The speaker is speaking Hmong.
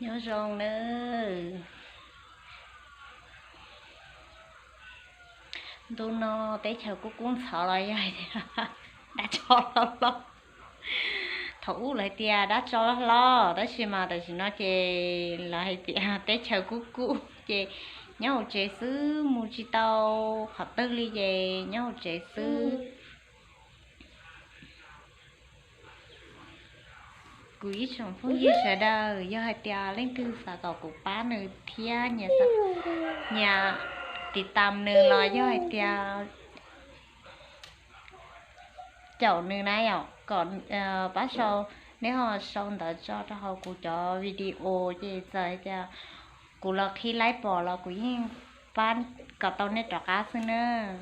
Nyob zoo nawb. Ntu no teb chaws kub kub ntxhov los yog hais tias dab tsov hlob hlob. Thaum ub lawv tias dab tsov hlob hlob, tab sis mas tam sim no ces lawv hais tias teb chaws kub kub ces nyob hauv tsev xwb, mus tsis tau qhov twg li ces nyob hauv tsev xwb. Kuv ib tsoom phooj ywg sawv daws, yog hais tias leej twg xav kom kuv pab nws thiab nyias, nyias tiv tam nws los yog hais tias caum nws na yom, kom pab sau, neb ho sau ntawv tso rau hauv kuv cov video ces txawm hais tias kuv los qhib laib pom los kuv yeej pab kom tau nej rov qab xwb nawb.